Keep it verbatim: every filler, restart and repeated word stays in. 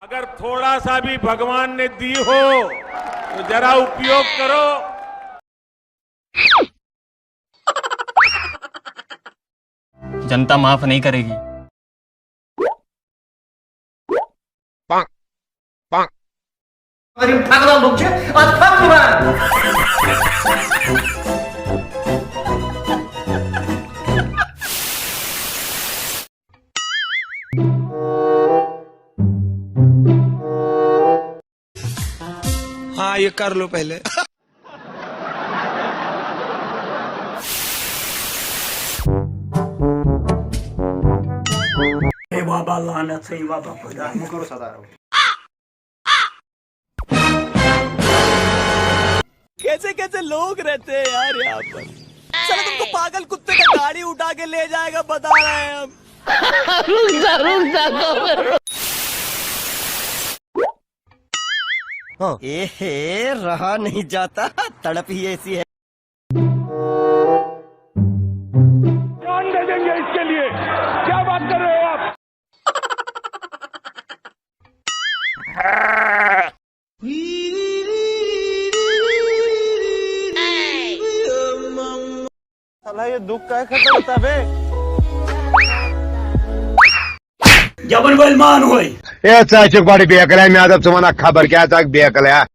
अगर थोड़ा सा भी भगवान ने दी हो तो जरा उपयोग करो। जनता माफ नहीं करेगी। अरे पागल लोग छे, आज फक मार। हाँ, ये कर लो पहले। हे बाबा लानत से ही बाबा खुदा। कैसे कैसे लोग रहते हैं यार यहाँ पर। साला तुमको पागल कुत्ते का गाड़ी उठा के ले जाएगा, बता रहे हैं हम। हाँ। ए हे, रहा नहीं जाता, तड़प ही ऐसी है। जान दे देंगे इसके लिए। क्या बात कर रहे हो आप? साला ये दुख काय खत्म होता बे? जबन बैल मान होई। ए, चाहे चुक बड़ी बेकल है, मैं आदम सुमन खबर क्या चाहे बेकल है।